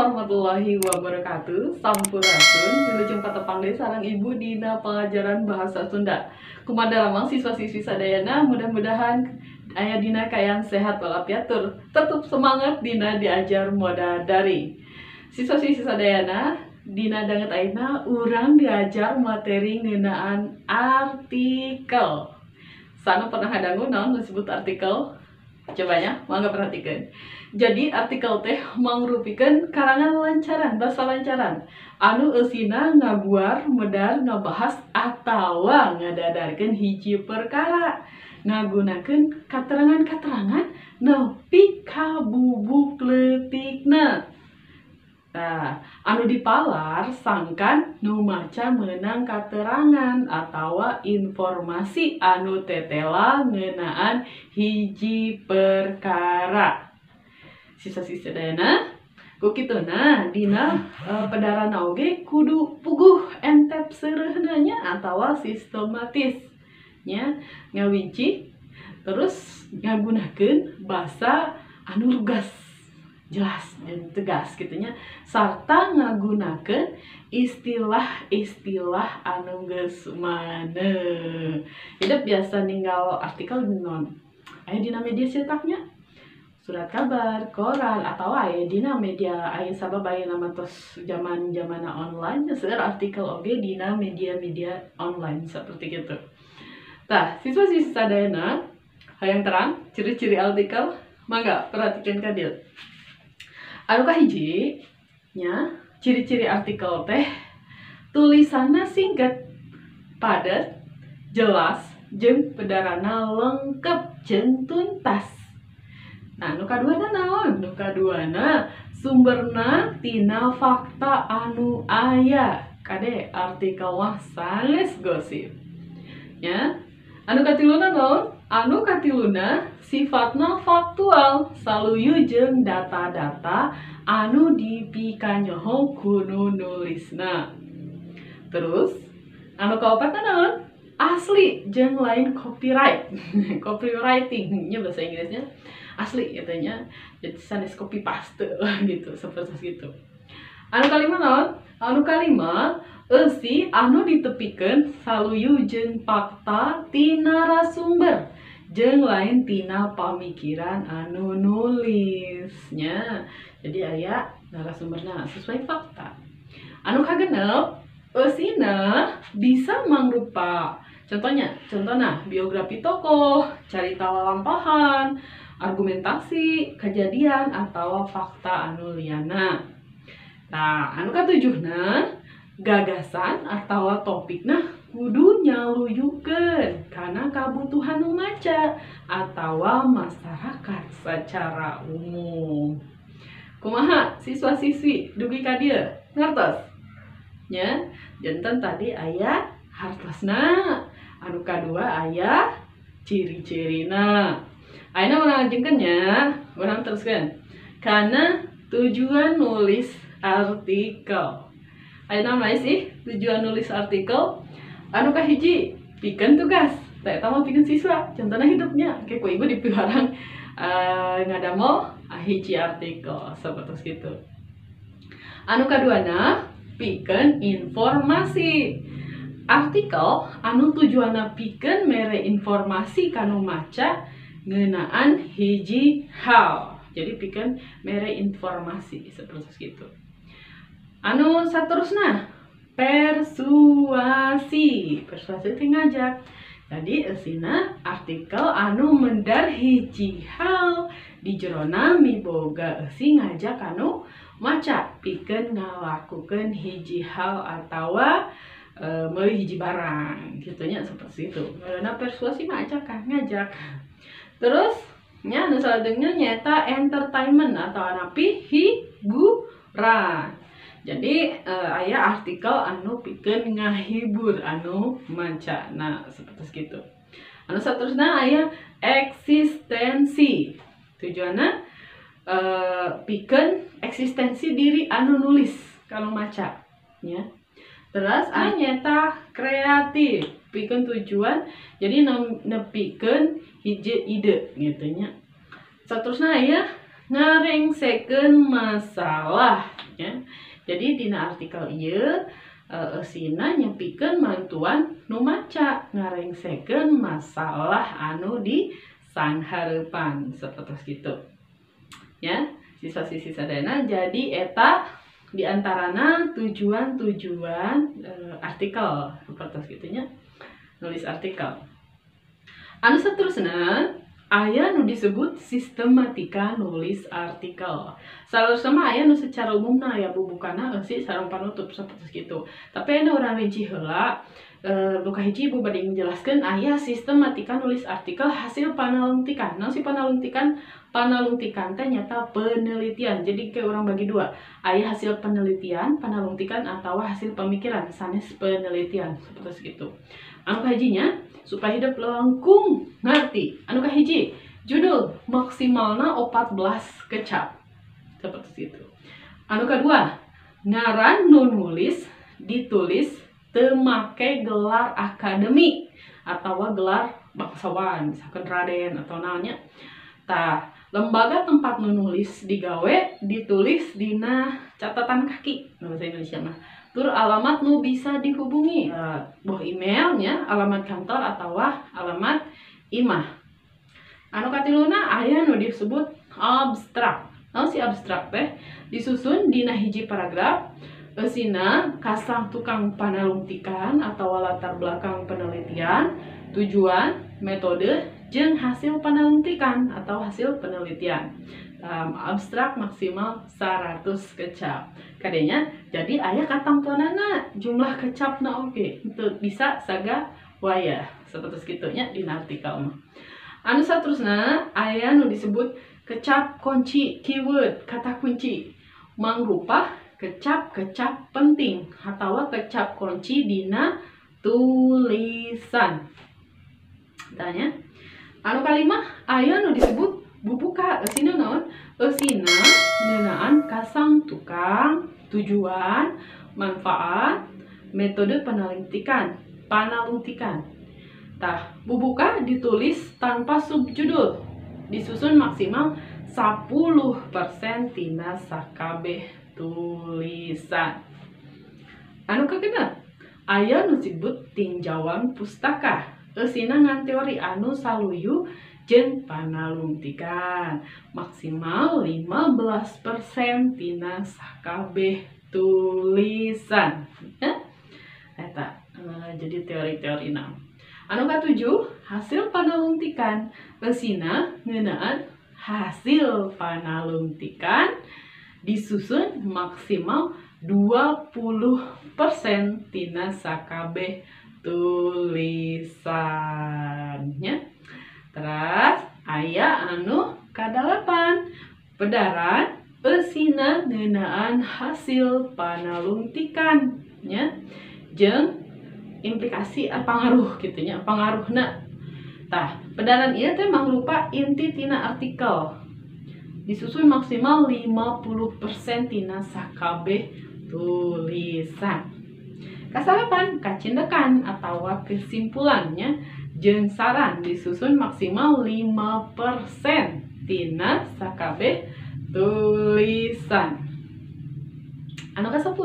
Warahmatullahi wabarakatuh. Sampurasun, wilujeng patepang deui sareng Ibu dina pengajaran bahasa Sunda. Kumaha daramang siswa-siswi sadayana, mudah-mudahan aya dina kaayaan sehat walafiat tur tetep semangat dina diajar moda daring. Siswa-siswi sadayana, dina danget ayeuna urang diajar materi ngeunaan artikel. Sana pernah ngadangu naon disebut artikel? Coba nya, mangga perhatikan. Jadi artikel teh mangrupikeun karangan lancaran, bahasa lancaran anu eusina ngaguar, medar, ngabahas atawa ngadadarkeun hiji perkara, ngagunakeun katerangan-katerangan nepi ka bubuk leutikna. Nah, anu dipalar sangkan nu maca meunang katerangan atawa informasi anu tetela ngeunaan hiji perkara. Siswa-siswi sadayana, ku kituna dina pedarana oge kudu puguh entep seureuhna nya atawa sistematis nya, ngawinci terus ngagunakeun basa anu lugas, jelas dan tegas gitu nya, sarta ngagunakeun istilah-istilah anu geus maneh. Hidup biasa ninggal artikel naon? Aya dina media cetaknya, surat kabar, koran, atau aya dina media aya, sabab ayeuna mah tos zaman-zamanna online, seueur artikel oge dina media-media online seperti gitu. Tah, siswa-siswi sadayana, hayang terang ciri-ciri artikel, mangga perhatikan ka dieu. Anu kahiji nya, ciri-ciri artikel teh tulisanna singkat, padat, jelas, jeung pedarana lengkap jeung tuntas. Nah, nu kaduana naon? Nu kaduana sumberna tina fakta anu aya. Kade, artikel mah sanes gosip. Ya. Anu katiluna naon? Anu katiluna sifatna faktual, saluyu jeung data-data anu dipikanyoho ku nu nulisna. Terus anu kaopatna naon? Asli jeung lain copyright. Copywriting nya bahasa Inggrisnya, asli gitu nya. Jadi sanes copy paste lah gitu, seperti gitu. Anu kalima naon? Anu kalima eusi anu ditepikeun saluyu jeung fakta ti narasumber jeung lain tina pamikiran anu nulisnya. Jadi aya narasumberna sesuai fakta. Anu kagenep eusina bisa mangrupa contohnya, contohna biografi tokoh, carita lalampahan, argumentasi, kejadian atau fakta anu liana. Nah, anu katujuhna gagasan atau topikna kudu nyaluyukeun kana kabutuhan nu maca atawa masyarakat secara umum. Kumaha siswa-siswi dugi ka dieu? Ngartos? Nya, janten tadi aya hartosna, anu kadua aya ciri-cirina. Ayeuna urang lajengkeun nya, urang teruskeun. Kana tujuan nulis artikel. Ayeuna mah sih tujuan nulis artikel anu kahiji pikeun tugas. Tah, eta mah pikeun siswa, contohna hidupnya kayak ku ibu dipiwarang ngadamel hiji artikel seperti gitu. Anu kaduana pikeun informasi. Artikel anu tujuanna pikeun mere informasi kanu maca ngeunaan hiji hal. Jadi pikeun mere informasi seperti gitu. Anu saterusna persuasi. Persuasi itu ngajak. Jadi eusina artikel anu mendar hiji hal di jerona miboga eusi ngajak anu maca pikeun ngalakukeun hiji hal atawa meuli hiji barang gitu nya, seperti itu. Karena persuasi mah ajakan, ngajak. Terus nya anu salajengna nyaeta entertainment atau anapi hiburan. Jadi aya artikel anu pikeun ngahibur anu maca. Nah, seperti gitu. Anu saterusna aya eksistensi. Tujuanna pikeun eksistensi diri anu nulis kalau maca nya. Terus anu nyaeta kreatif, pikeun tujuan jadi nepikeun hiji ide gitu nya. Saterusna aya ngarengsekeun masalah ya. Jadi dina artikel ieu eusina nyepikeun mantuan nu maca ngarengsekeun masalah anu di sanghareupan sapertos kitu. Ya, siswa-siswi sadayana, jadi eta diantarana tujuan-tujuan artikel sapertos kitu nya, nulis artikel. Anu seterusna aya nu disebut sistematika nulis artikel. Saleresna mah aya nu secara umumna aya bubukana eusi sareng panutup sapertos kitu. Tapi aya urang rinci heula. Nu kahiji ibu bade ngajelaskeun aya sistematika nulis artikel hasil panalungtikan. Naon sih panalungtikan? Panalungtikan teh nyata penelitian. Jadi kayak orang bagi dua. Aya hasil penelitian, panalungtikan atau hasil pemikiran sanes penelitian seperti itu. Anu kahijinya supaya hidup langkung ngerti. Anu kahiji judul maksimalna 14 kecap seperti itu. Anu kedua, ngaran nu nulis ditulis teu make gelar akademik atau gelar bangsawan, misalkan Raden atau naonnya. Tah, lembaga tempat nu nulis digawe ditulis dina catatan kaki bahasa Indonesia mah. Tur alamat nu bisa dihubungi, boh emailnya, alamat kantor atau alamat imah. Anu katiluna aya nu disebut abstrak. Naon si abstrak teh? Disusun dina hiji paragraf, eusina kasang tukang panalungtikan atau latar belakang penelitian, tujuan, metode, jeung hasil panalungtikan atau hasil penelitian. Abstrak maksimal 100 kecap. Kadenya jadi aya katamtonana jumlah kecapna oge. Itu bisa saga waya seperti kitunya di artikel mah. Anu saterusna aya nu disebut kecap kunci, keyword, kata kunci. Mangrupa kecap-kecap penting atau kecap kunci dina tulisan. Tanya. Anu kalima aya nu disebut bubuka. Eusina naon? Eusina ngeunaan kasang tukang, tujuan, manfaat, metode panalungtikan. Tah, bubuka ditulis tanpa subjudul. Disusun maksimal 10% tina sakabeh tulisan. Anu kagenep aya nu disebut tinjauan pustaka. Eusina ngan teori anu saluyu jeung panalungtikan maksimal 15% tina sakabeh tulisan. Eta jadi teori-teori na. Anu katujuh hasil panalungtikan. Eusina ngeunaan hasil panalungtikan disusun maksimal 20% tina sakabeh tulisannya. Terus aya anu kadalapan pedaran eusina ngeunaan hasil panalungtikan nya jeung implikasi pangaruh kitu nya, pangaruhna. Tah, pedaran ieu teh mangrupa inti tina artikel. Disusun maksimal 50% tina sakabeh tulisan. Kasalapan kacindekan atau kesimpulannya jeung saran disusun maksimal 5% tina sakabeh tulisan. Anu ka-10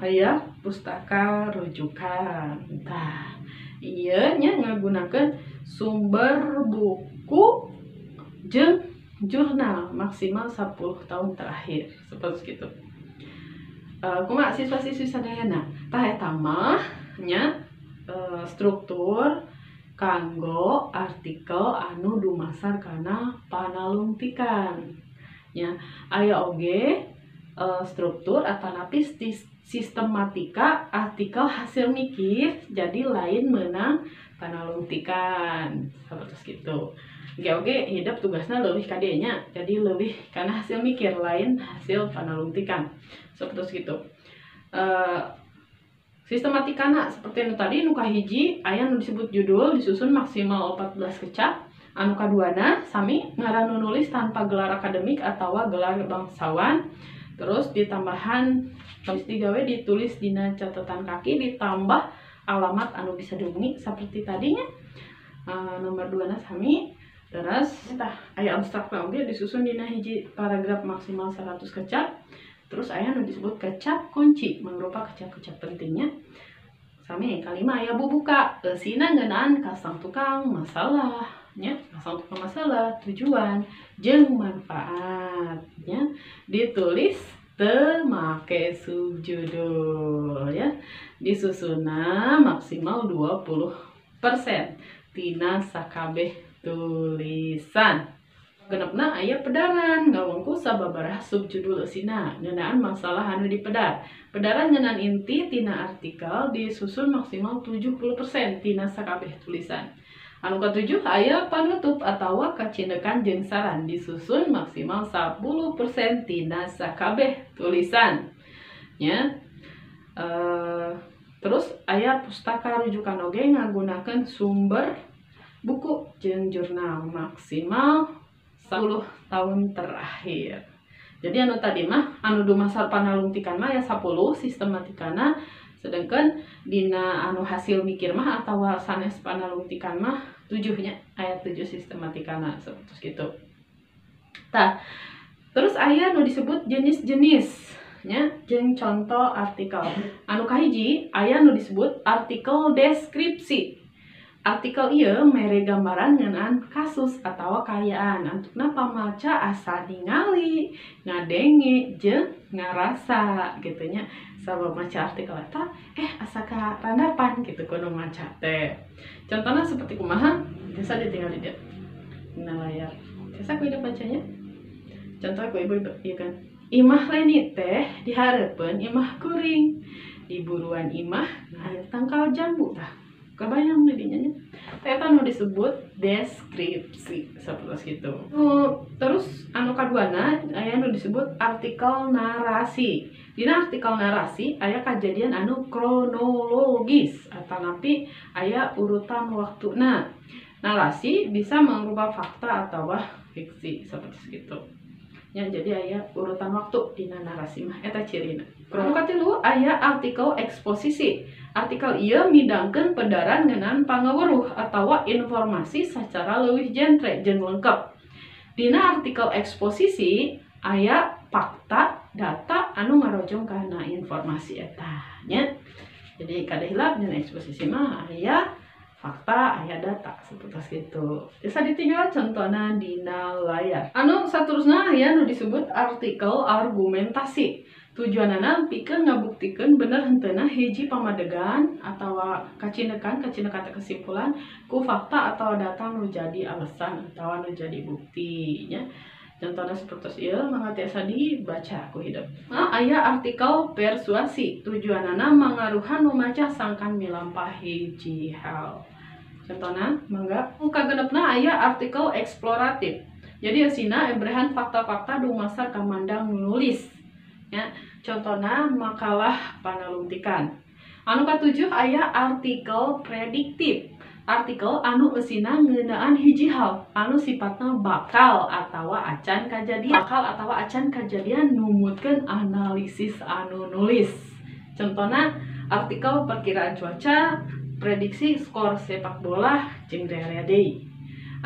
aya pustaka rujukan. Tah, ieu nya ngagunakeun sumber buku jeung jurnal maksimal 10 tahun terakhir seperti gitu. Kumaha siswa-siswi sadayana? Tah eta mah nya struktur kanggo artikel anu dumasar kana panalungtikan. Nya aya oge struktur atanapi sistematika artikel hasil mikir jadi lain menang panalungtikan seperti gitu. Oke, hidup tugasnya lebih kadenya, jadi lebih karena hasil mikir lain hasil panalungtikan seperti gitu. Sistematikana seperti anu tadi nu kahiji aya nu disebut judul disusun maksimal 14 kecap. Anu kaduana sami ngaran nu nulis tanpa gelar akademik atau gelar bangsawan. Terus ditambahan tulis digawe ditulis dina catatan kaki ditambah alamat anu bisa dihubungi seperti tadinya. Nomor 2 na sami Terus tah aya abstrak oge disusun dina hiji paragraf maksimal 100 kecap. Terus aya nu disebut kecap kunci, mangrupa kecap-kecap pentingnya. Sami kalima aya bubuka, eusina ngeunaan kasang tukang masalah nya, kasang tukang masalah, tujuan jeung manfaat nya, ditulis teu make subjudul ya, disusunna maksimal 20% tina sakabeh tulisan. Genepna aya pedaran ngawengku sababaraha subjudul eusina ngeunaan masalah anu dipedar. Pedaran ngeunaan inti tina artikel disusun maksimal 70% tina sakabeh tulisan. Anu katujuh aya panutup atawa kacindekan jeung saran disusun maksimal 10% tina sakabeh tulisan. Nya. Terus aya pustaka rujukan oge ngagunakeun sumber buku jeung jurnal maksimal 10 tahun terakhir. Jadi anu tadi mah anu dumasar panalungtikan mah ya 10 sistematikana, sedangkan dina anu hasil mikir mah atawa sanes panalungtikan mah 7 nya, aya 7 sistematikana seperti gitu. Tah, terus aya nu disebut jenis-jenis nya jeung contoh artikel. Anu kahiji aya nu disebut artikel deskripsi. Artikel ieu mere gambaran ngeunaan kasus atawa kaayaan antukna pamaca asa ningali, ngadenge jeung ngarasa gitu nya. Sabab maca artikel eta asa karandapan gitu kudu maca teh. Contohna seperti kumaha? Biasa ditinggal di dieu. Dina layar. Biasa ku hidup bacanya. Contoh ku ibu ieu kan. Imah Leni teh dihareupeun imah kuring. Di buruan imah aya tangkal jambu tah. Kebayang di dinya nya. Eta nu disebut deskripsi seperti itu. Terus anu kaduana aya nu disebut artikel narasi. Dina artikel narasi aya kajadian anu kronologis atanapi aya urutan waktuna. Narasi bisa mengubah fakta atau fiksi seperti itu. Ya, jadi aya urutan waktu dina narasi mah eta cirina. Anu katilu aya artikel eksposisi. Artikel ieu midangkeun pedaran ngeunaan pangaweruh atawa informasi sacara leuwih jentre jeung lengkap. Dina artikel eksposisi aya fakta, data anu ngarojong kana informasi eta nya. Jadi kada hilap dina eksposisi mah aya fakta, aya data seperti itu. Bisa ditinggal contohna dina layar. Anu saterusna aya nu disebut artikel argumentasi. Tujuanana pikeun ngabuktikeun bener henteuna hiji pamadegan atawa kacindekan teh kesimpulan ku fakta atau data nu jadi alasan atawa nu jadi bukti nya. Contohna seperti ieu mangga tiasa dibaca ku hidup. Nah, aya artikel persuasi. Tujuanana mangaruhan nu maca sangkan milampah hiji hal. Contohna mangga kagenepna aya artikel eksploratif. Jadi eusina ebrehan fakta-fakta dumasar kamandang nulis. Ya, contohna makalah panalungtikan. Anu katujuh aya artikel prediktif. Artikel anu eusina ngeunaan hiji hal anu sifatna bakal atawa acan kajadian, bakal atawa acan kajadian numutkeun analisis anu nulis. Contohna artikel perkiraan cuaca, prediksi skor sepak bola jeung rea deui.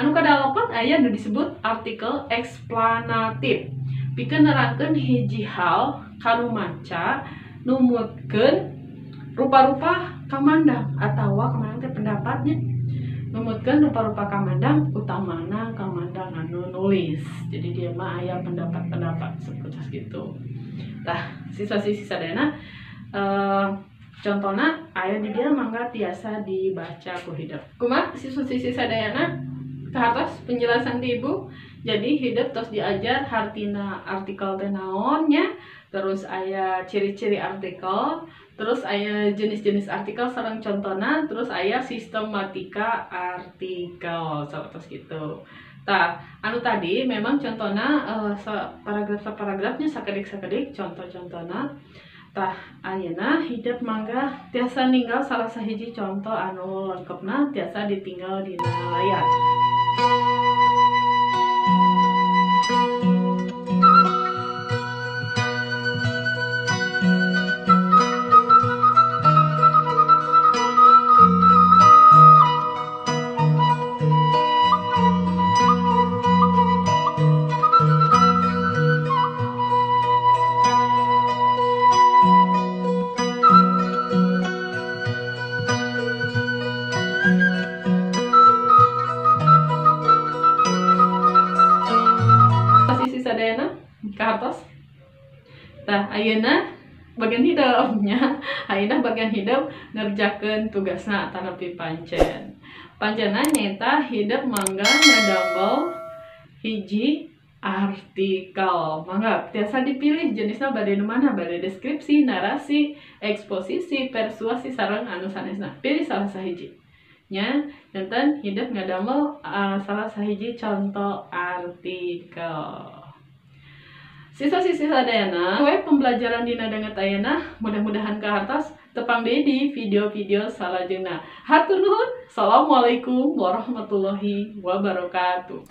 Anu kadalapan aya nu disebut artikel eksplanatif. Pikeun nerangkeun hiji hal kanu maca numutkeun rupa-rupa kamandang atawa kamandang teh pendapatnya, numutkeun rupa-rupa kamandang utamana kamandang anu nulis. Jadi dia mah aya pendapat-pendapat seperti gitu. Tah, sisa-sisa sadayana contohna aya di dieu mangga tiasa dibaca ku hidep. Kumaha sisa-sisa sadayana kahartos penjelasan ti ibu. Jadi hidep tos diajar hartina artikel teh naon nya, terus aya ciri-ciri artikel, terus aya jenis-jenis artikel sareng contohna, terus aya sistematika artikel seperti gitu. Tah, anu tadi memang contohna paragraf-paragrafnya sakedik-sakedik contoh-contohna. Tah, ayeuna hidep mangga tiasa ninggal salah sahiji contoh anu lengkepna tiasa ditinggal dina layar. Tah, ayeuna bagian hidep nya. Ayeuna bagian hidep ngerjakeun tugasna tanapi pancen. Pancena nyaeta hidep mangga ngadamel hiji artikel. Mangga tiasa dipilih jenisna bade nu mana, bade deskripsi, narasi, eksposisi, persuasi sareng anu sanesna. Pilih salah sahiji. Nya, janten hidep ngadamel salah sahiji contoh artikel. Siswa-siswi sadayana, we pembelajaran dina danget ayeuna, mudah-mudahan kahartos. Tepang deui di video-video salajengna. Hatur nuhun. Assalamualaikum warahmatullahi wabarakatuh.